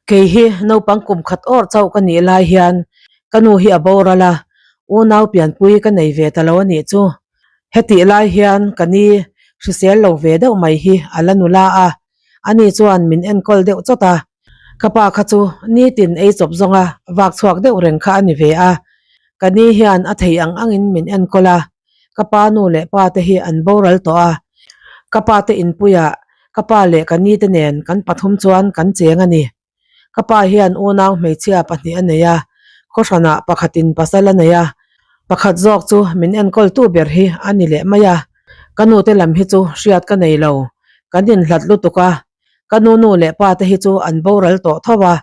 Kei hi naupang kum khat awr chauh ka nih lai hian ka nu hi a boral a, unau pianpui ka nei ve ta lo a nih chu. Hetih lai hian ka ni hrisel lo ve deuh mai hi a la nula a, ani chuan min enkawl deuh chawt a. Ka pa kha chu nitin ei chawp zawnga vak chhuak deuh reng kha a ni ve a, ka ni hian a thei ang angin min enkawl a. Ka pa nu leh pa te hi an boral tawh a, ka pa te inpuiah ka pa leh ka ni te nen kan pathum chuan kan cheng a ni. Ka pa hian unau hmeichhia pahnih a nei a, khawhranah pakhatin pasal a nei a, pakhat zawk chu min enkawltu ber hi a ni leh mai a. Ka nu te lam hi chu hriat ka nei lo, kan inhlat lutuk a, ka nu nu leh pa te hi chu an boral tawh tho a,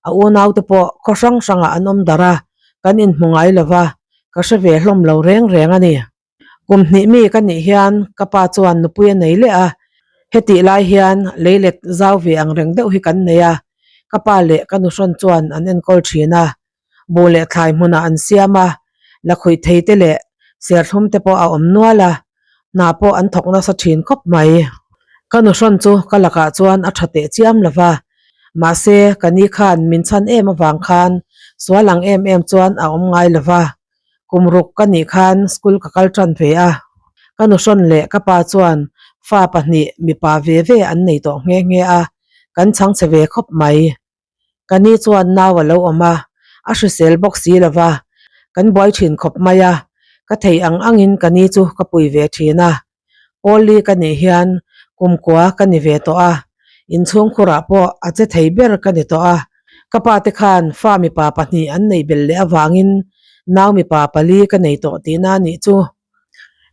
a unau te pawh khaw hrang hrangah an awm darh a, kan inhmu ngai lo va, ka hre ve hlawm lo reng reng a ni. Kum hnih mi ka nih hian ka pa chuan nupui a nei leh a, hetih lai hian leilet zau ve ang reng deuh hi kan nei a, ka pa leh ka nuhrawn chuan an enkawl thin a, buh leh thlai hmunah an siam a, lakhuih thei te leh serthlum te pawh a awm nual a, hna pawh an thawk nasa thin khawp mai. Ka nuhrawn chu ka lakah chuan a tha teh chiam lo va, mahse ka ni khan min chhan em avang khan sual ang em em chuan a awm ngai lo va. Kum ruk ka nih khan school ka kal tan ve a, ka nuhrawn leh ka pa chuan fa pahnih mipa ve ve an nei tawh nghe nghe a, kan chhang chhe ve khawp mai. Ka ni chuan nau a lo awm a, a hrisel bawk si lo va, kan buai thin khawp mai a, ka thei ang angin ka ni chu ka pui ve thin a. Pawli ka nih hian kumkua ka ni ve tawh a, inchhungkhurah pawh a che thei ber ka ni tawh a. Ka pa te khan fa mipa pahnih an neih belh leh avangin nau mipa pali ka nei tawh tihna a nih chu.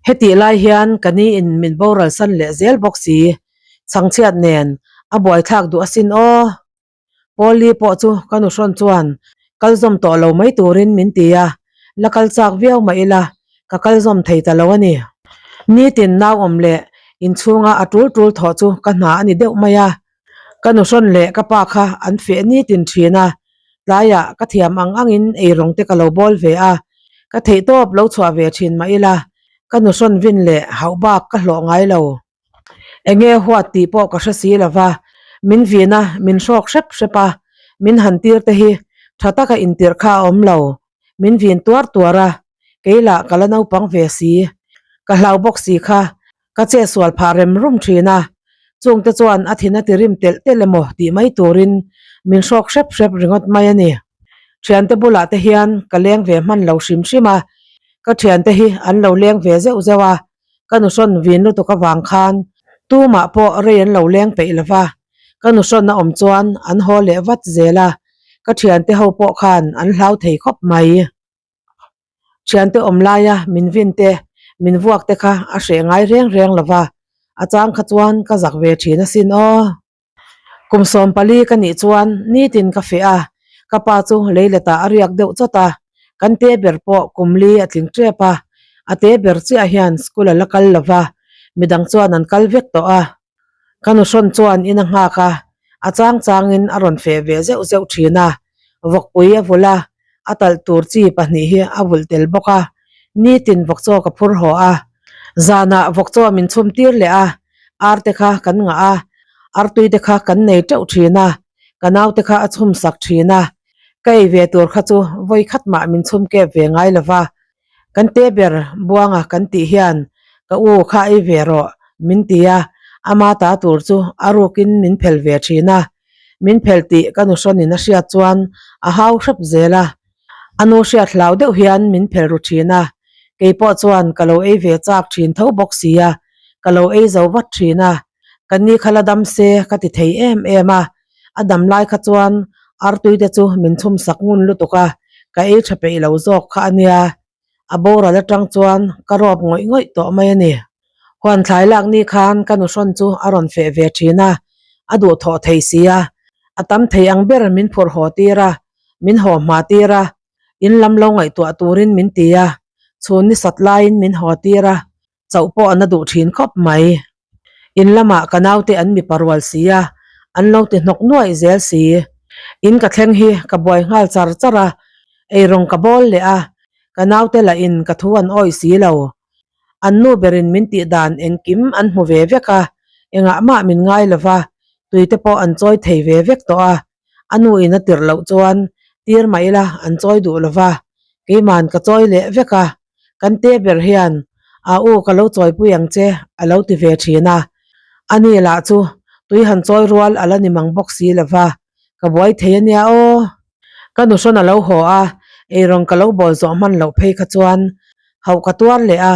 Hetih lai hian ka ni in min boral san leh zel bawk si, chhangchhiat nen a buaithlak duh asin aw. Pawli pawh chu ka nuhrawn chuan kal zawm tawh lo mai turin min ti a, la kal chak viau mah ila ka kal zawm thei ta lo a ni. Nitin nau awm leh inchhunga a tul tul thawh chu ka hna a ni deuh mai a, ka nuhrawn leh ka pa kha an feh nitin thin a, tlaiah ka thiam ang angin eirawng te ka lo bawl ve a, ka theihtawp lo chhuah ve thin mah ila ka nuhrawn vin leh hauh bak ka hlawh ngai lo. Enge huat tih pawh ka hre si lo va, min vin a, min hrawk hrep hrep a, min han tir te hi tha taka intirh kha a awm lo, min vin tuar tuar a, kei lah ka la naupang ve si, ka hlau bawk si kha ka che sual phah rem rum thin a, chungte chuan a thin a ti rim telh telh emaw tih mai turin min hrawk hrep hrep ringawt mai a ni. Thiante bulah te hian ka leng ve hman lo hrim hrim a, ka thiante hi an lo leng ve zeuh zeuh a, Ka nuhrawn vin lutuk avang khan tumah pawh rei an lo leng peih lo va, ka nuhrawn a awm chuan an haw leh vat zel a, ka thiante ho pawh khan an hlau thei khawp mai. Thiante awm laia min vin te, min vuak te kha a hreh ngai reng reng lo va, a chang kha chuan ka zak ve thin asin aw. Kum 14 ka nih chuan nitin ka feh a, ka pa chu leiletah a riak deuh chawt a, kan te ber pawh kum li a tling tep a, a te ber chiah hian school a la kal lo va, midang chuan an kal vek tawh a. Ka nuhrawn chuan in a nghak a, a chang changin a rawn feh ve zeuh zeuh thin a, vawkpui a vulh a, a talh tur chi pahnih hi a vulh tel bawk a, nitin vawkchaw ka phur haw a, zanah vawkchaw min chhum tir leh a, ar te kha kan ngah a, artui te kha kan nei teuh thin a, ka naute kha a chhum sak thin a, ka ei ve tur kha chu vawi khat mah min chhum kep ve ngai lo va, kan te ber buanga kan tih hian ka u kha ei ve rawh min ti a, ama ta tur chu a rukin min phel ve thin a. Min phel tih ka nuhrawnin a hriat chuan a hau hrep zel a, a nu hriat hlau deuh hian min phel ru thin a, kei pawh chuan ka lo ei ve chak thin tho bawk si a, ka lo ei zo vat thin a, ka ni kha la dam se ka ti thei em em a, a dam lai kha chuan artui te chu min chhum sak ngun lutuk a, ka ei tha peih lo zawk kha a nia. A boral atang chuan ka rawp ngawih ngawih tawh mai a ni. Huan thlai lak ni khan ka nuhrawn chu a rawn feh ve thin a, a duhthawh thei si a, a tam thei ang ber min phurh haw tir a, min haw hma tir a, in lam lo ngaihtuah turin min ti a, chhun ni sat laiin min haw tir a, chauh pawh an a duh thin khawp mai. In lamah ka naute an mipa rual si a, an lo ti hnawk nuaih zel si. In ka thleng hi ka buai nghal char char a, eirawng ka bawl leh a, ka naute lah in ka thu an awih si lo. An nu berin min tih dan engkim an hmu ve vek a, engah mah min ngai lo va, tui te pawh an chawi thei ve vek tawh a. A nu in a tirh loh chuan tir mah ila an chawi duh lo va, keiman ka chawi leh vek a, kan te ber hian a u ka lo chawipui ang che a lo ti ve thin a, a ni lah chu tui han chawi rual a la ni mang bawk si lo va, ka buai thei a nia aw. Ka nu hrawn a lo haw a, eirawng ka lo bawl zawh hman loh phei kha chuan hauh ka tuar leh a,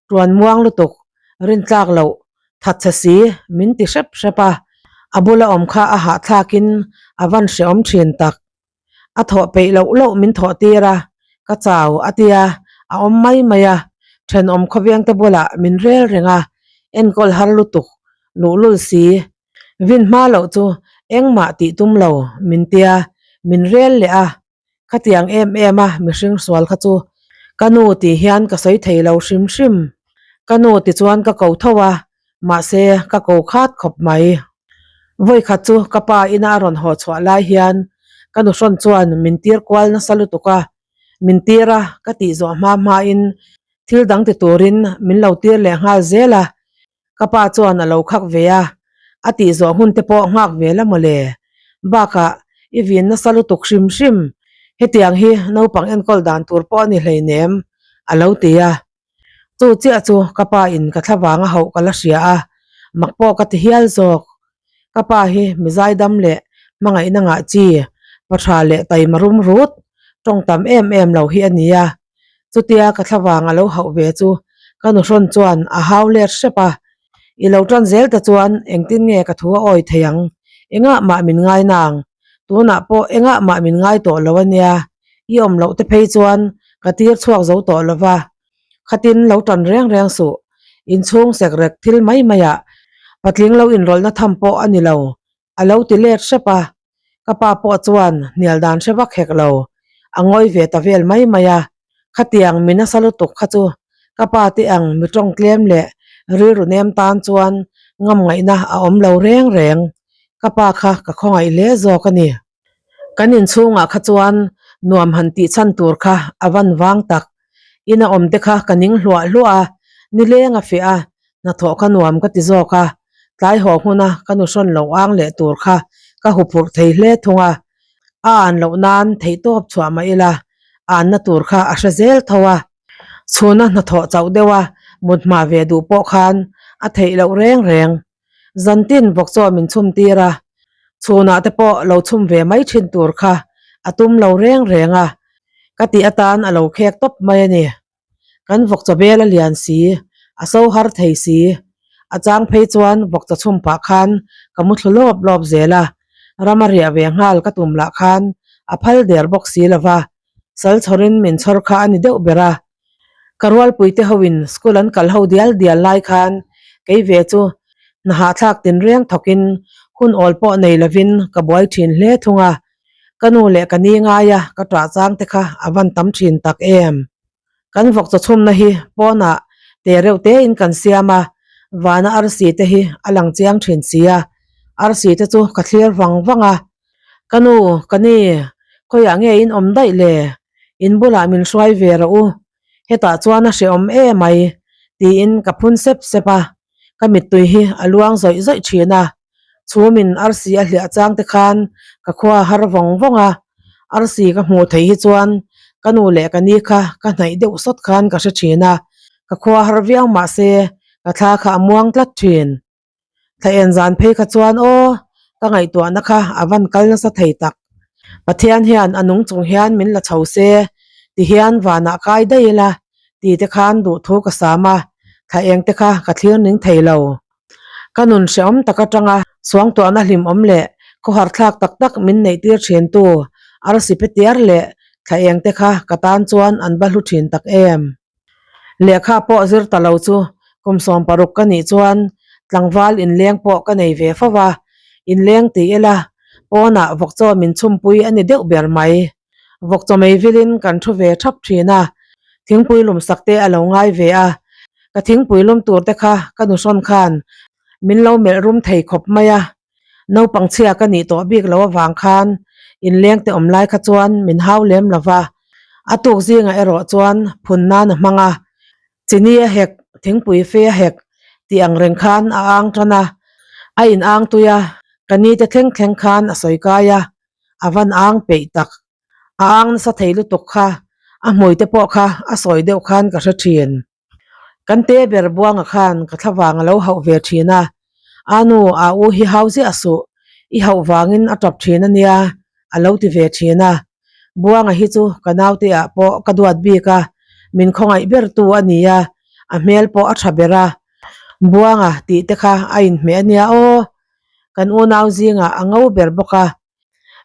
tuan muang lutuk rintlak loh that che si min ti hrep hrep a, a bula awm kha a hahthlakin a van hrehawm thin tak. A thawh peih loh loh min thawh tir a, ka chau a tia a awm mai mai a, thenawm khawveng te bulah min rel reng a, enkawl har lutuk luhlul si. Vin hma loh chu engmah tih tum lo min tia min rel leh a, Khatiang em em a mihring sual kha chu ka nu tih hian ka sawi thei lo hrim hrim. Ka nu ti chuan ka ko tho a, mahse ka ko khat khawp mai. Vawikhat chu ka pa ina a rawn haw chhuah lai hian ka nu hrawn chuan min tir kual nasa lutuk a, min tir a ka tih zawh hma hmain thil dang ti turin min lo tir leh nghal zel a, Ka pa chuan a lo khak ve a, a tih zawh hun te pawh nghak ve la mawle. Bakah i vin nasa lutuk hrim hrim, hetiang hi naupang enkawl dan tur pawh a ni hleinem, a lo ti a. Chu chiah chu ka pa in ka thla vanga hauh ka la hria a, mak pawh ka ti hial zawk. Ka pa hi mi zaidam leh hmangaihna ngah chi, pa tha leh taima rum rut, tawng tam em em lo hi a ni a. Chutia ka thlavang a lo hauh ve chu ka nuhrawn chuan a hau let hrep a, I lo tan zel ta chuan engtin nge ka thu a awi thei ang, engah mah min ngai nang, tunah pawh engah mah min ngai tawh lo a nia, i awm loh te phei chuan ka tir chhuak zo tawh lo va, khatin lo tan reng reng suh, inchhung sekrek thil mai maiah patling lo inrawlhna tham pawh a ni lo, A lo ti let hrep a, ka pa pawh chuan hnial dan hre vak hek lo, a ngawi ve ta vel mai mai a. Khatiang mi nasa lutuk kha chu ka pa te ang mi tawng tlem leh rilru nem tan chuan ngam ngaihna a awm lo reng reng. Ka pa kha ka khawngaih hle zawk a ni. Kan inchhungah kha chuan nuam han tih chhan tur kha a van vang tak. Ina awm te kha ka ning hluah hluah a, nileng a feh a, hnathawh kha nuam ka ti zawk a, tlai haw hmuna ka nu hrawn lo ang leh tur kha ka huphurh thei hle thung a, a an loh nan theihtawp chhuah mah ila anna tur kha a hre zel tho a, chhuna hnathawh chauh deuh a mut hma ve duh pawh khan a theih loh reng reng. Zantin vawk chaw min chhum tir a, chhunah te pawh lo chhum ve mai thin tur kha a tum lo reng reng a, ka tih atan a lo khek tawp mai a ni. Kan vawk chaw bel a lian si, a so har thei si. A chang phei chuan vawk chaw chhum pah khan ka mu thlu lawp lawp zel a, ram a riah ve nghal ka tum lah khan a phal der bawk si lo va, sal chhawrin min chhawr kha a ni deuh ber a. Ka rualpuite hoin school an kal ho dial dial lai khan kei ve chu hna hahthlak tinreng thawkin hun awl pawh nei lovin ka buai thin hle thung a. Ka nu leh ka ni ngaia ka ṭah chang te kha a van tam ṭhin tak em. Kan vawk chaw chhumna hi pawnah te reuh tein kan siam a, vana arsi te hi a lang chiang ṭhin si a, arsi te chu ka thlir vang vang a. Ka nu, ka ni, khawiah nge in awm daih le? In bulah min hruai ve rawh u, hetah chuan a hrehawm emai, tiin ka phun sep sep a, ka mittui hi a luang zawih zawih ṭhin a. Chhumin arsi a hliah chang te khan ka khua a har vawng vawng a, arsi ka hmuh theih hi chuan ka nu leh ka ni kha ka hnaih deuh sawt khan ka hre thin a, ka khua har viau mahse ka thla kha a muang tlat thin. Thla en zan phei kha chuan aw ka ngaihtuahna kha a van kal nasa thei tak. Pathian hian a nung chung hian min la chho se ti hian vanah kai daih ila ti te khan duhthu ka sam a, thla eng te kha ka thlir ning thei lo. Ka nun hrehawm tak atanga suangtuahna hlimawm leh khawhar thlak tak tak min neih tir thin tu arsi pe tiar leh thla eng te kha ka tan chuan an va hlu thin tak em. Lehkha pawh zir ta lo chu kum 16 ka nih chuan tlangval inleng pawh ka nei ve fo va, inleng ti ila pawnah vawkchaw min chhumpui a ni deuh ber mai. Vawk chaw mei vilin kan thu ve thap thin a, thingpui lum sak te a lo ngai ve a, ka thingpui lum tur te kha ka nuhrawn khan min lo melh rum thei khawp mai a, naupang chhia ka nih tawh bik lo avang khan inleng te awm lai kha chuan min hau lem lo va, a tuk zingah erawh chuan phun nan a hmang a, chini a hek, thingpui fe a hek tih ang reng khan a ang tan a, a in ang tui a, ka ni te thleng thleng khan a sawi kai a. A van ang peih tak. A ang nasa thei lutuk kha, a hmui te pawh kha a sawi deuh khan ka hre thin. Kan te ber Buanga khan ka thlavang a lo hauh ve thin a, A nu, a u hi hau ziah suh, i hauh vangin a tap thin a nia, a lo ti ve thin a. Buanga hi chu ka naute ah pawh ka duat bik a, min khawngaih ber tu a ni a, a hmel pawh a tha ber a. Buanga tih te kha a inhmeh a nia aw. Kan unau zingah a ngo ber bawk a,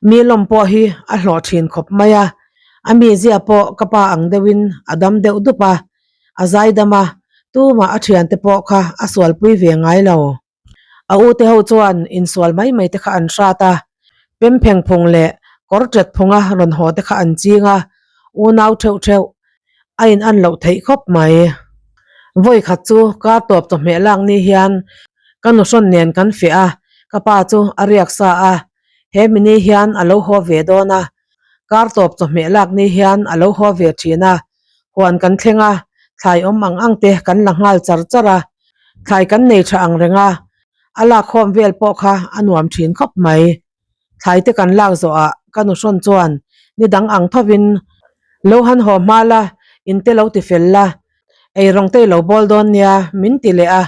Mi lawm pawh hi a hlawh thin khawp mai a, a mizia pawh ka pa ang deuhin a dam deuh dup a, a zaidam a, tumah a thiante pawh kha a sualpui ve ngai lo. A ute ho chuan insual mai mai te kha an hrat a, pempheng phung leh kawr tet phunga rawn haw te kha an ching a, unau theuh theuh a in an loh theih khawp mai. Vawi khat chu kar tawp chawhmeh lak ni hian ka nuhrawn nen kan feh a, ka pa chu a riak sa a, he mini hian a lo haw ve dawn a, kar tawp chawhmeh lak ni hian a lo haw ve thin a, huan kan thleng a, thlai awm ang ang te kan la nghal char char a, thlai kan nei tha ang reng a, a lak khawm vel pawh kha a nuam thin khawp mai. Thlai te kan lak zawhah ka nuhrawn chuan ni dang ang thovin lo han haw hma la, in te lo ti fel la, ei rawng te i lo bawl dawn nia min ti leh a,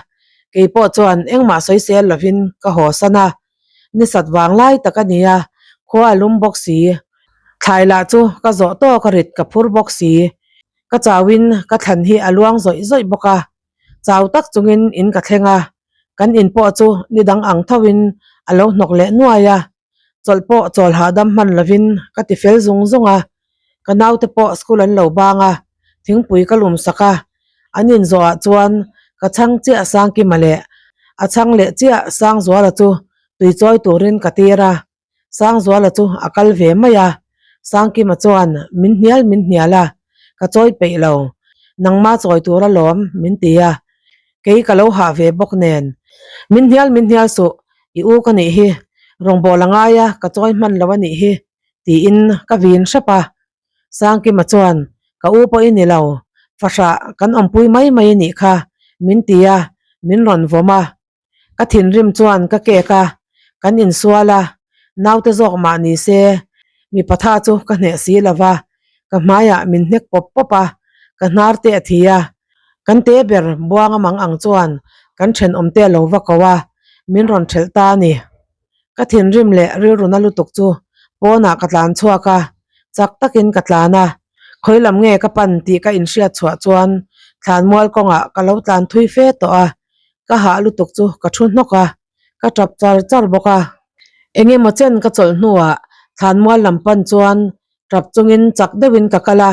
kei pawh chuan engmah sawi sel lovin ka haw san a, ni sat vang lai tak a nia, khua a lum bawk si, thlai lah chu ka zawh tawk a rit ka phur bawk si, ka chauin ka thlan hi a luang zawih zawih bawk a. Chau tak chungin in ka thleng a, kan in pawh chu ni dang ang thoin a lo hnawk leh nuai a, chawlh pawh chawl hahdam hman lovin ka ti fel zung zung a, ka naute pawh school an lo bang a, thingpui ka lum sak a, an in zawhah chuan ka chhang chiah Sangkima leh a chhang leh chiah Sangzuala chu tui chawi turin ka tir a. Sangzuala chu a kal ve mai a, Sangkima chuan min hnial min hnial a, ka chawi peih lo, nangma chawi tur alawm min ti a, kei ka lo hah ve bawk nen, min hnial min hnial suh, i u ka nih hi, rawngbâwl a ngai a, ka chawi hman lo a nih hi, tiin ka vin hrep a, Sangkima chuan ka u pawh i ni lo, fahrah kan awmpui mai mai a nih kha, min ti a, min rawn vawm a. Ka thinrim chuan ka kek a, kan insual a, naute zawk mah ni se, mipa tha chu ka hneh si lo va, ka hmaiah min hnek pawp pawp a, ka hnar te a thi a, kan te ber buanga mang ang chuan kan thenawm te a lo va ko a, min rawn thelh ta a ni. Ka thinrim leh rilru na lutuk chu pawnah ka tlan chhuak a, chak takin ka tlan a, khawi lam nge ka pan tih ka inhriat chhuah chuan thlanmual kawngah ka lo tlan thui fe tawh a, ka hah lutuk chu ka thu hnawk a, ka tap char char bawk a. Eng emaw chen ka chawlh hnuah thlanmual lam pan chuan tap chungin chak deuhin ka kal a,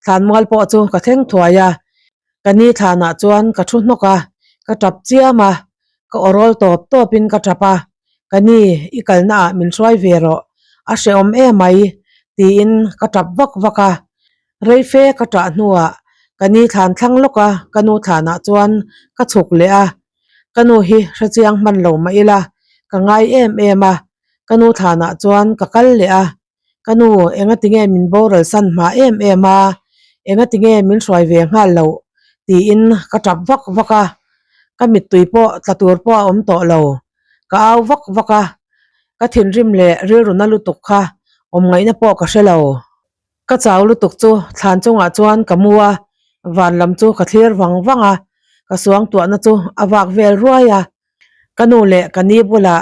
thlanmual pawh chu ka thleng thuai a. Ka ni thlanah chuan ka thu hnawk a, ka tap chiam a, ka awrawl tawp tawpin ka tap a, Ka ni, i kalnaah min hruai ve rawh, a hrehawm emai, tiin ka tap vak vak a. Reife ka ṭah hnuah ka ni thlan thlang lawk a, ka nu thlanah chuan ka chhuk leh a. Ka nu hi hrechiang hman lo mah ila, ka ngai em em a. Ka nu thlanah chuan ka kal leh a, Ka nu, engati nge min boral san hma em em a? Engati nge min hruai ve nghal loh? tiin ka ṭap vak vak a. Ka mittui pawh tla tur pawh a awm tawh lo. Ka au vak vak a, ka thinrim leh rilru na lutuk kha awm ngaihna pawh ka hre lo. Ka chau lutuk chu thlan chungah chuan ka mu a, van lam chu ka thlir vang vang a, ka suangtuahna chu a vak vel ruai a. Ka nu leh ka ni bulah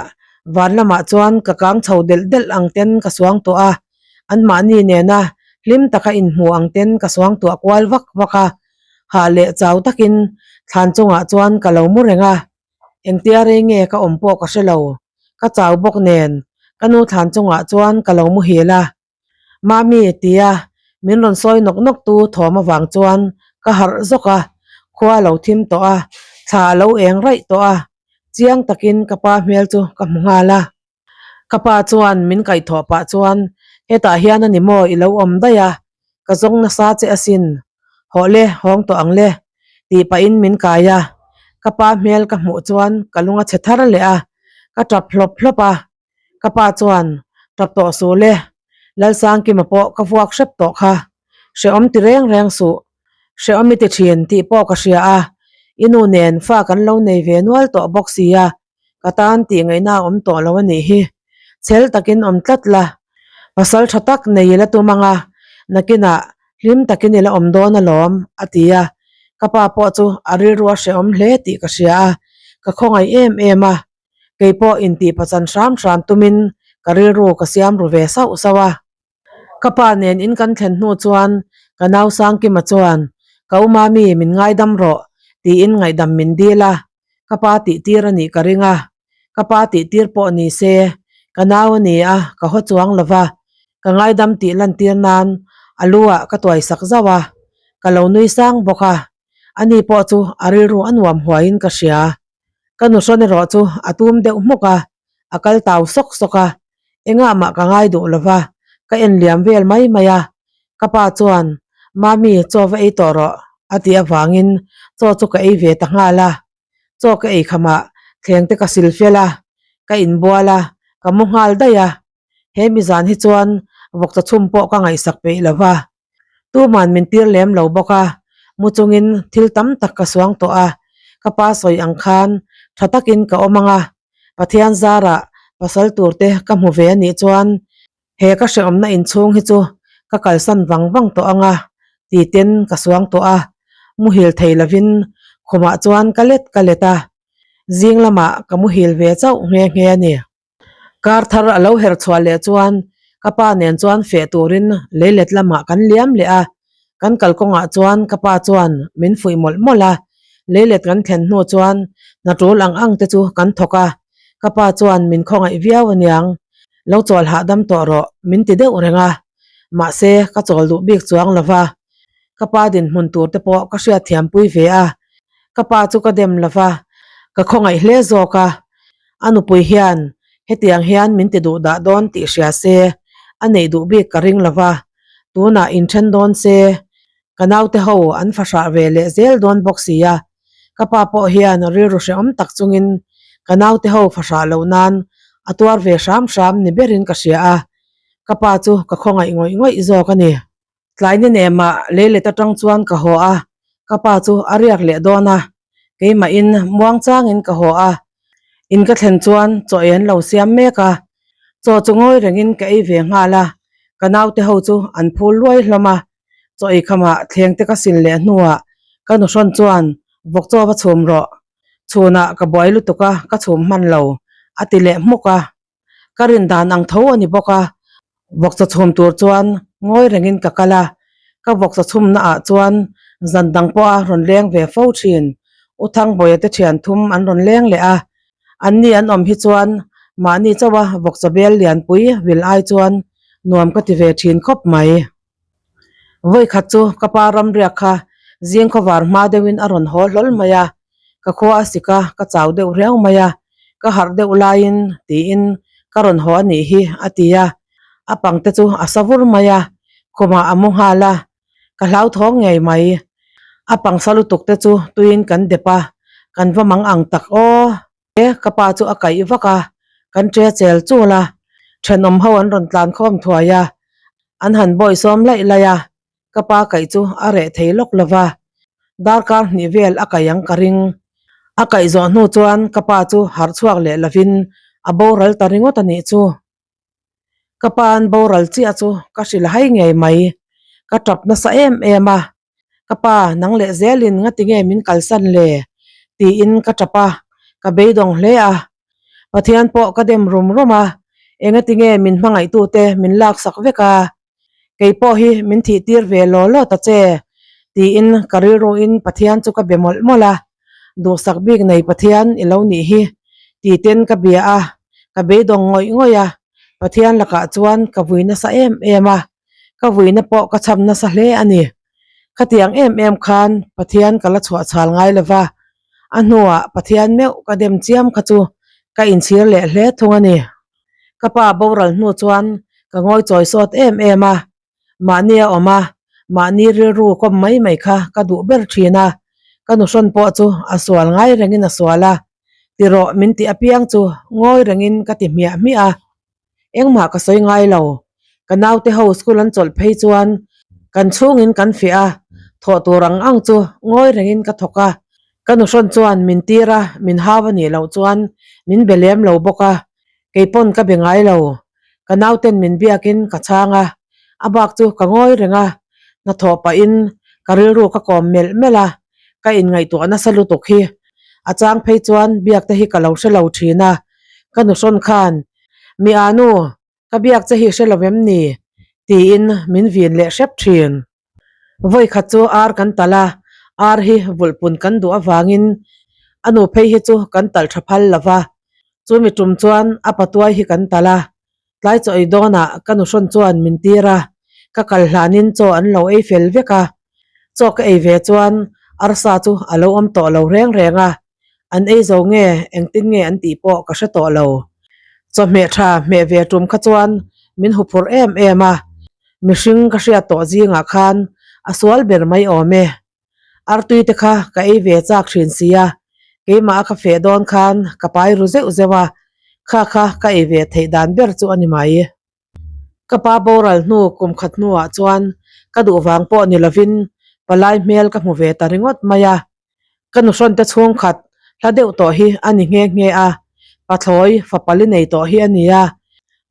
van lamah chuan ka kang chho delh delh ang ten ka suangtuah a, anmahni nena hlim taka inhmu ang ten ka suangtuah kual vak vak a, hah leh chau takin thlan chungah chuan ka lo mu reng a, engtia rei nge ka awm pawh ka hre lo, ka chau bawk nen ka nu thlan chungah chuan ka lo muhil a. Mami tia min rawn sawi nawk nawk tu thawm avang chuan ka harh zawk a, khua a lo thim tawh a, thla a lo eng raih tawh a, chiang takin ka pa hmel chu ka hmu nghal a. Ka pa chuan min kaihthawh pah chuan hetah hian a ni maw i lo awm daih a, ka zawng nasa che asin, hawh le hawng tawh ang le tih pahin min kai a, ka pa hmel ka hmuh chuan ka lung a chhe thar leh a, ka tap hlawp hlawp a. Ka pa chuan, Tap tawh suh le, Lalsangkima pawh ka vuak hrep tawh kha, hrehawm ti reng reng suh, hrehawm i ti thin tih pawh ka hria a, i nu nen fa kan lo nei ve nual tawh bawk si a, ka tan tih ngaihna a awm tawh lo a nih hi, chhel takin awm tlat la. Pasal tha tak nei ila tum anga, nakinah hlim takin ila awm dawn alawm, a ti a. Ka pa pawh chu a rilru a hrehawm hle tih ka hria a, ka khawngaih em em a. Kei pawh intihpachan hram hram tumin ka rilru ka siam ru ve sauh sauh a. Ka pa nen in kan thlen hnu chuan ka nau Sangkima chuan, Ka u Mami, min ngaidam rawh, tiin ngaihdam min dil a. Ka pa tihtir a nih ka ring a. Ka pa tihtir pawh ni se, ka nau a ni a, ka haw chuang lo va. Ka ngaidam tih lantir nan a lu ah ka tuai sak zauh a, ka lo nui sang bawk a. Ani pawh chu a rilru a nuam huaiin ka hria. Ka nuhrawn erawh chu a tum deuh hmuk a, a kal tau sawk sawk a, engah mah ka ngai duh lo va, ka en liam vel mai mai a. Ka pa chuan, Mami, chaw va ei tawh rawh, a tih avangin chaw chu ka ei ve ta nghal a. Chaw ka ei khamah thleng te ka sil fel a, ka inbual a, ka mu nghal daih a. He mizan hi chuan vawkchaw chhum pawh ka ngaihsak peih lo va. Tuman min tir lem lo bawk a, mu chungin thil tam tak ka suang tawh a, ka pa sawi ang khan tha takin ka awm ang a, Pathian zarah pasal tur te ka hmu ve a nih chuan he ka hrehawmna inchhung hi chu ka kalsan vang vang tawh ang a ti ten ka suang tawh a, muhil thei lovin khumah chuan ka let ka let a, zing lamah ka muhil ve chauh nghe nghe a ni. Kar thar a lo her chhuah leh chuan ka pa nen chuan feh turin leilet lamah kan liam leh a, kan kalkawngah chuan ka pa chuan min fuih mawlh mawlh a, leilet kan thlen hnu chuan hna tul ang ang te chu kan thawk a, ka pa chuan min khawngaih viau aniang, lo chawl hahdam tawh rawh min ti deuh reng a, mahse ka chawl duh bik chuang lo va, ka pa dinhmun tur te pawh ka hriatthiampui ve a, ka pa chu ka dem lo va, ka khawngaih hle zawk a. A nupui hian hetiang hian min ti duh dah dawn tih hria se a neih duh bik ka ring lo va, tunah inthen dawn se ka naute ho an fahrah ve leh zel dawn bawk si a, ka pa pawh hian rilru hrehawm tak chungin ka naute ho fahrah loh nan a tuar ve hram hram ni berin ka hria a, ka pa chu ka khawngaih ngawih ngawih zawk a ni. Tlaini nemah leilet atang chuan ka haw a, ka pa chu a riak leh dawn a, keimahin muang changin ka haw a, in ka thlen chuan chaw ei an lo siam mek a, chaw chu ngawi rengin ka ei ve nghal a, ka naute ho chu an phul luai hlawm a, chaw ei khamah thleng te ka sil leh hnuah ka nuhrawn chuan vawk chaw va chhum rawh, chhunah ka buai lutuk a ka chhum hman lo a ti leh hmuk a. Ka rin dan ang tho a ni bawk a, vawkchaw chhum tur chuan ngawi rengin ka kal a, ka vawkchaw chhumna ah chuan zan dang pawha rawn leng ve fo thin. U Thangbawiha te thian thum an rawn leng leh a, anni an awm hi chuan mahni chauha vawkchaw bel lianpui vil ai chuan nuam ka ti ve thin khawp mai. Vawikhat chu ka pa ramriak kha zing khawvar hma deuhin a rawn haw hlawl mai a, ka khua a sik a, ka chau deuh riau mai a, ka harh deuh laiin tiin ka rawn haw a nih hi a ti a, a pang te chu a sa vur mai a, khumah a mu nghal a, ka hlauthawng ngei mai, a pang sa lutuk te chu tuiin kan dep a, kan va mang ang tak aw. E, ka pa chu a kaih vak a, kan ṭe chel chul a, ṭhenawm ho an rawn tlan khawm thuai a, an han bawi sawm laih laih a, ka pa kaih chu a reh thei lawk lo va, darkar hnih vel a kaih ang ka ring. A kaih zawh hnu chuan ka pa chu harh chhuak leh lovin a boral ta ringawt a nih chu. Ka pa an boral chiah chu ka hrilh hai ngei mai, ka ṭap nasa em em a, Ka pa, nang leh zelin ngati nge min kalsan le? tiin ka tap a, ka beidawng hle a. Pathian pawh ka dem rum rum a, engati nge min hmangaihtute min laksak vek a? Kei pawh hi min thihtir ve law law ta che, tiin ka rilruin Pathian chu ka be mawlh mawlh a. Duhsak bik nei Pathian i lo nih hi, titen ka bia a, ka beidawng ngawih ngawih a. Pathian lakah chuan ka vui nasa em em a. Ka vuina pawh ka cham nasa hle a ni. Khatiang em em khan Pathian ka la chhuah chhal ngai lo va, a hnuah Pathian meuh ka dem chiam kha chu ka inchhir leh hle thung a ni. Ka pa boral hnu chuan ka ngawi chawi sawt em em a, mahni a awm a, mahni rilru kawm mai mai kha ka duh ber thin a, ka nuhrawn pawh chu a sual ngai rengin a sual a, tirawh min tih apiang chu ngawi rengin ka ti hmiah hmiah a. Engmah ka sawi ngai lo. Ka naute ho school an chawlh phei chuan kan chhungin kan fiah a, thawh tur ang ang chu ngawi rengin ka thawk a. Ka nuhrawn chuan min tir a, min hau a nih loh chuan min be lem lo bawk a, kei pawn ka be ngai lo. Ka nauten min biakin ka chhang a, a bak chu ka ngawi reng a, hnathawh pahin ka rilru ka kawm melh melh a, ka inngaihtuah nasa lutuk hi a chang phei chuan biak te hi ka lo hre lo thin a, ka nuhrawn khan Mi anu, ka biak che hi hre lo em ni? tiin min vin leh hrep thin. Vawi khat chu ar kan talh a, ar hi vulhpun kan duh avangin a nu phei hi chu kan talh tha phal lo va, chumi tum chuan a patuai hi kan talh a, tlai chaw ei dawnah ka nuhrawn chuan min tir a, ka kal hlanin chaw an lo ei fel vek a, chaw ka ei ve chuan arsa chu a lo awm tawh lo reng reng a, an ei zo nge engtin nge an tih pawh ka hre tawh lo. Chawhmeh tha hmeh ve tum kha chuan min huphurh em em a, mihring ka hriat tawh zingah khan a sual ber mai awm e. Artui te kha ka ei ve chak thin sia, keimah a ka feh dawn khan ka pai ru zeuh zeuh a, kha kha ka ei ve theih dan ber chu a ni mai. Ka pa boral hnu kum khat hnuah chuan ka duh vang pawh ni lovin palai hmel ka hmu ve ta ringawt mai a. Ka nuhrawn te chhungkhat hla deuh tawh hi a ni nghe nghe a, pathlawi fapali nei tawh hi a ni a,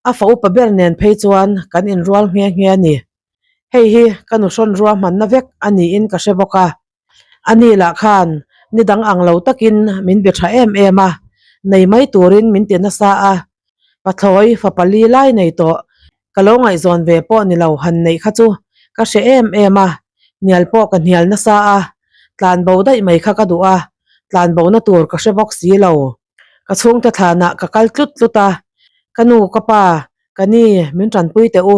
a fa upa ber nen phei chuan kan inrual nghe nghe a ni. Hei hi ka nuhrawn ruahmanna vek a niin ka hre bawk a. A ni lah khan ni dang ang lo takin min be tha em em a, nei mai turin min ti nasa a, pathlawi fapali lai nei tawh ka lo ngaihzawn ve pawh ni lo han neih kha chu ka hre em em a, hnial pawh ka hnial nasa a, tlan bo daih mai kha ka duh a, tlan bo na tur ka hre bawk si lo. Ka chhungte thlanah ka kal tlut tlut a, ka nu ka pa ka ni min tanpui teh u,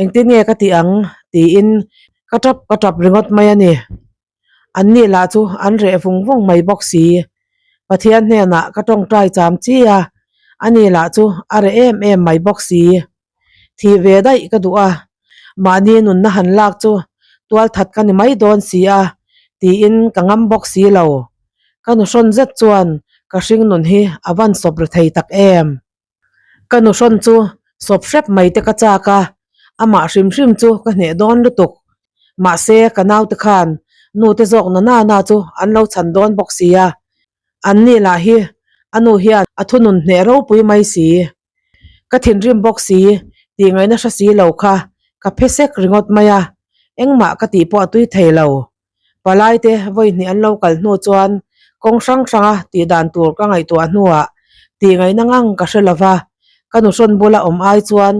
engtin nge ka tih ang tiin ka tap ka tap ringawt mai a ni. An ni lah chu an reh vung vung mai bawk si. Pathian hnenah ka tawngtai cham chi a, ani lah chu a reh em em mai bawk si. Thih ve daih ka duh a, mahni nunna han lak chu tual that ka ni mai dawn si a tiin ka ngam bawk si lo. Ka nuhrawn zet chuan ka hring nun hi a van sawp ri thei tak em. Ka nuhrawn chu sawp hrep mai te ka chak a, amah hrim hrim chu ka hneh dawn lutuk. Mahse ka naute khan nu te zawk na na na chu an lo chhan dawn bawk si a, an ni lah hi a nu hian a thunun hneh ropui mai si. Ka thinrim bawk si tih ngaihna hre si lo kha ka phe sek ringawt mai a, engmah ka tih pawh a tui thei lo. Palai te vawi hnih an lo kal hnu chuan kawng hrang hranga tih dan tur ka ngaihtuah hnuah tih ngaihna ngang ka hre lova, ka nuhrawn bula awm ai chuan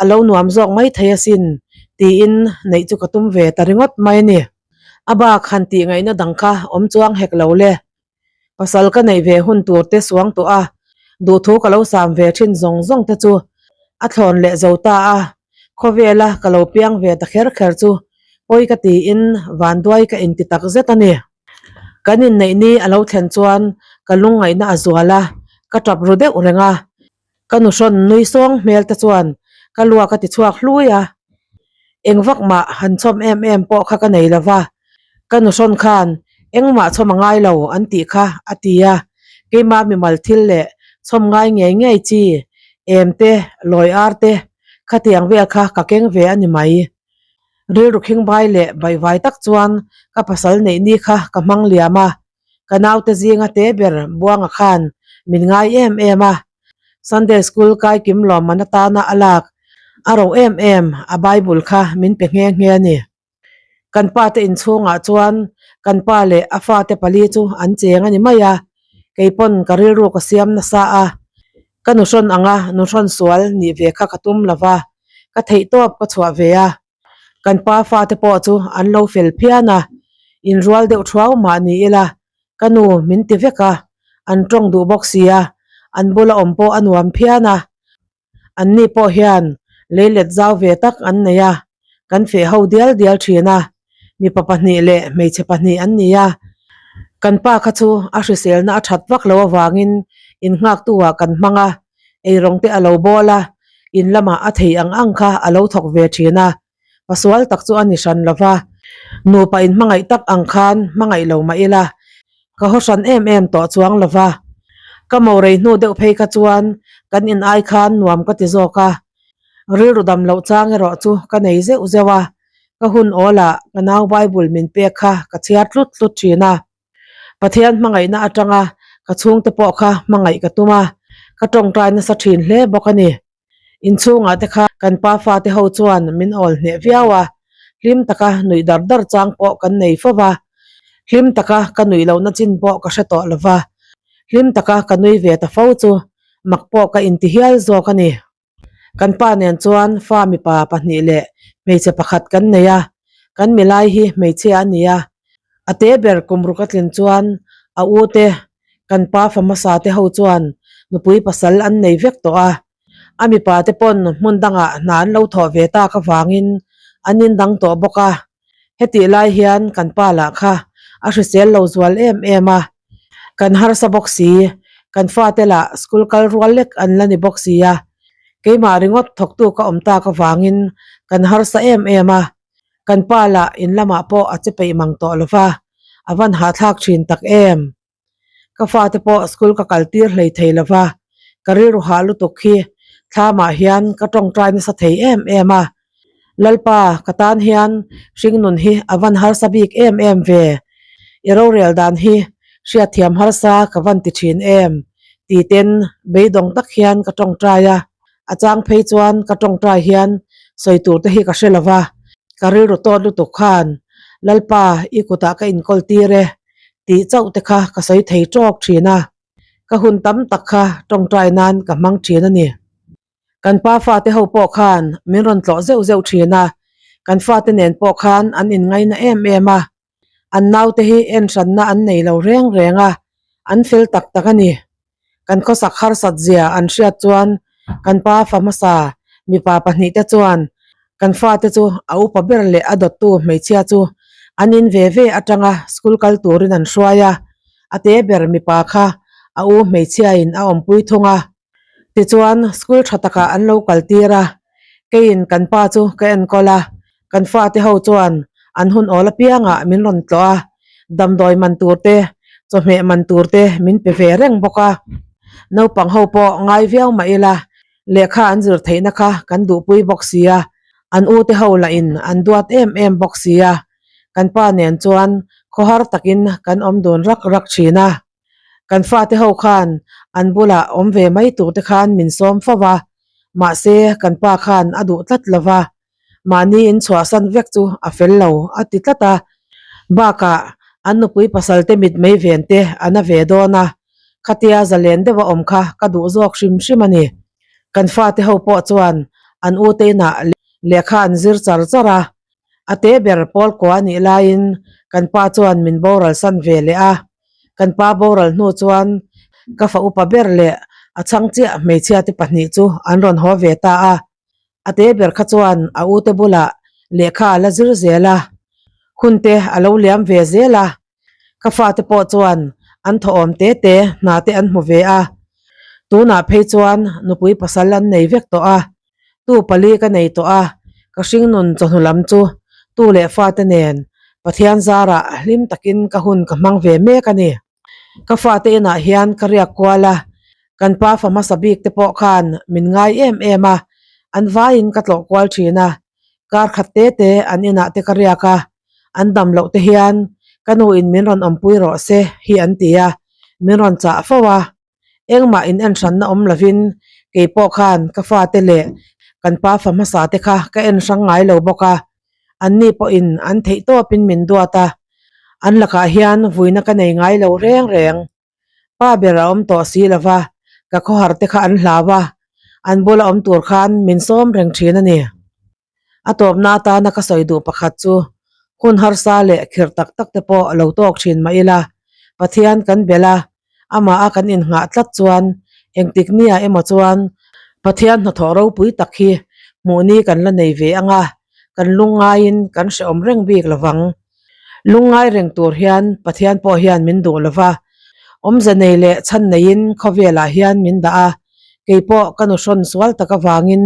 a lo nuam zawk mai thei asin tiin neih chu ka tum ve ta ringawt mai a ni. A bak han tih ngaihna dang kha awm chuang hek lo le. Pasal ka neih ve hun tur te suang tawh a, duhthu ka lo sam ve thin zawng zawng te chu a thlawn leh zo ta a, khawvela ka lo piang ve ta kher kher chu pawi ka tiin vanduai ka inti tak zet a ni. Kan inneih ni a lo thlen chuan ka lungngaihna a zual a, ka tap ru deuh reng a, Ka nuhrawn nui sawng hmel te chuan ka luak a ti chhuak hlui a, eng vak mah han chhawm em em pawh kha ka nei lo va, ka nuhrawn khan engmah chhawm a ngai lo an tih kha a ti a, keimah mimal thil leh chhawm ngai ngei ngei chi em te, lawi ar te khatiang vel kha ka keng ve a ni mai. Rilru khingbai leh baihvai tak chuan ka pasal neih ni kha ka hmang liam a, Ka naute zinga te ber Buanga khan min ngai em em a, Sunday School kai kim lawmman atana a lak a ro em em a Bible kha min pe nghe nghe a ni. Kan pa te inchhungah chuan kan pa leh a fate pali chu an cheng a ni mai a, keipawn ka rilru ka siam nasa a, ka nuhrawn anga nuhrawn sual nih ve kha ka tum lova, ka theihtawp ka chhuah ve a. Kan pa fate pawh chu an lo fel phian a, inrual deuh thuau mah ni ila ka nu min ti vek a, an tawng duh bawk si a, an bula awm pawh a nuam phian a. Anni pawh hian leilet zau ve tak an nei a, kan feh ho dial dial thin a, mipa pahnih leh hmeichhe pahnih an ni a. Kan pa kha chu a hriselna a that vak lo avangin innghaktu ah kan hmang a, eirawng te a lo bawl a, in lamah a thei ang ang kha a lo thawk ve thin a, pasual tak chu a ni hran lo va, nupa in hmangaih tak ang khan hmangaih lo mah ila, ka haw hran em em tawh chuang lo va, ka mo rei hnu deuh phei kha chuan kan in ai khan nuam ka ti zawk a, rilru dam loh chang erawh chu ka nei zeuh zeuh a, ka hun awlah ka nau Bible min pek kha ka chhiar tlut tlut thin a. Pathian hmangaihna atanga ka chhungte pawh kha hmangaih ka tum a, ka tawngtai nasa thin hle bawk a ni. Inchhungah te kha kan pa fate ho chuan min awl hneh viau a, hlim taka nuih dar dar chang pawh kan nei fo va. Hlim taka ka nuih lohna chin pawh ka hre tawh lo va, hlim taka ka nui ve ta fo chu mak pawh ka inti hial zawk a ni. Kan pa nen chuan fa mipa pahnih leh hmeichhe pakhat kan nei a, kan milai hi hmeichhia a ni a. A te ber kum ruk a tlin chuan a u te kan pa fa hmasa te ho chuan nupui pasal an nei vek tawh a, a mipa te pawn hmun dangah hna an lo thawh ve tak avangin an indang tawh bawk a. Hetih lai hian kan pa lah kha a hrisel lo zual em em a, kan harsa bawk si, kan fate lah school kal rual lek an la ni bawk si a, keimah ringawt thawktu ka awm tak avangin kan harsa em em a, kan pa lah in lamah pawh a che peih mang tawh lo va, a van hahthlak thin tak em. Ka fate pawh school ka kal tir hlei thei lo va, ka rilru hah lutuk hi thlamah hian ka tawngtai nasa thei em em a. Lalpa, ka tan hian hringnun hi a van harsa bik em em ve. I rorel dan hi hriatthiam harsa ka van ti thin em? Ti ten beidawng tak hian ka tawngtai a, a chang phei chuan ka tawngtai hian sawi tur te hi ka hre lo va, ka rilru tawt lutuk khan Lalpa i kutah ka inkawl tir e. tih chauh te kha ka sawi thei tawk thin a, ka hun tam tak kha tawngtai nan ka hmang thin a ni. Kan pa fate ho pawh khan min rawn tlawh zeuh zeuh thin a, kan fate nen pawh khan an inngaina em em a, an naute hi en hranna an nei lo reng reng a, an fel tak tak a ni. Kan khawsak harsat zia an hriat chuan kan pa fa hmasa mipa pahnihte chuan kan fate chu a upa ber leh a dawttu hmeichhia chu an in ve ve atanga school kal turin an hruai a, a te ber mipa kha a u hmeichhiain a awmpui thung a. Tichuan school tha takah an lo kal tir a, keiin kan pa chu ka enkawl a, kan fate ho chuan an hun awl apiangah min rawn tlawh a, damdawi man tur te, chawhmeh man tur te min pe ve reng bawk a. Naupang ho pawh ngai viau mah ila, lehkha an zir theihna kha kan duhpui bawk si a, an ute ho lahin an duat em em bawk si a, kan pa nen chuan khawhar takin kan awm dun rak rak thin a. Kan fate ho khan an bulah awm ve mai tur te khan min sawm fo va, mahse kan pa khan a duh tlat lo va, mahni in chhuahsan vek chu a fel lo a ti tlat a. Bakah an nupui pasal te mit mei ven te a na ve dawn a, khatia zalen deuh a awm kha ka duh zawk hrim hrim a ni. Kan fate ho pawh chuan an u te inah lehkha an zir char char a, A te ber pawl kua a nih laiin kan pa chuan min boral san ve leh a. Kan pa boral hnu chuan ka fa upa ber leh a chhang chiah hmeichhia te pahnih chu an rawn haw ve ta a. A te ber kha chuan a ute bulah lehkha a la zir zel a, hun te a lo liam ve zel a. Ka fate pawh chuan an thawhawm te te hna te an hmu ve a. Tunah phei chuan nupui pasal an nei vek tawh a. Tu pali ka nei tawh a, ka hringnun chawhnu lam chu tu leh fate nen Pathian zarah hlim takin ka hun ka hmang ve mek a ni. Ka fate inah hian ka riak kual a, kan pa fa hmasa bik te pawh khan min ngai em em a, an vaiin ka tlawh kual thin a, kar khat te te an inah te ka riak a, an dam loh te hian ka nu in min rawn awmpui rawh se hi an ti a, min rawn chah fo a. Engmah in en hranna awm lovin kei pawh khan ka fate leh kan pa fa hmasa te kha ka en hrang ngai lo bawk a, anni pawhin an theih tawpin min duat a, an lakah hian vuina ka nei ngai lo reng reng. Pa ber a awm tawh si lova, ka khawhar te kha an hlau a, an bula awm tur khan min sawm reng thin a ni. A tawpna atana ka sawi duh pakhat chu hun harsa leh khirh tak tak te pawh lo tawk thin mah ila, Pathian kan belh a, amah a kan innghah tlat chuan engtik nia emaw chuan Pathian hnathawh ropui tak hi hmuhni kan la nei ve ang a, kan lungngaiin kan hrehawm reng bik lovang. Lungngai reng tur hian Pathian pawh hian min duh lo va, awmze nei leh chhan neiin khawvelah hian min dah a, kei pawh ka nu hrawn sual tak avangin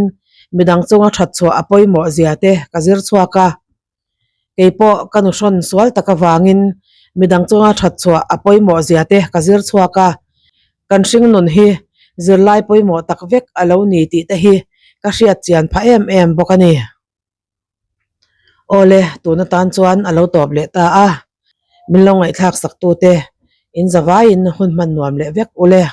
midang chunga that chhuah a pawimawh zia te ka zir chhuak a. Kei pawh ka nu hrawn sual tak avangin midang chunga that chhuah a pawimawh zia te ka zir chhuak a, kan hringnun hi zirlai pawimawh tak vek a lo ni tih te hi ka hriat chian phah em em bawk a ni. Awle, tun atan chuan a lo tawp leh ta a, min lo ngaihthlak sak tute in zavaiin hun hman nuam leh vek ule.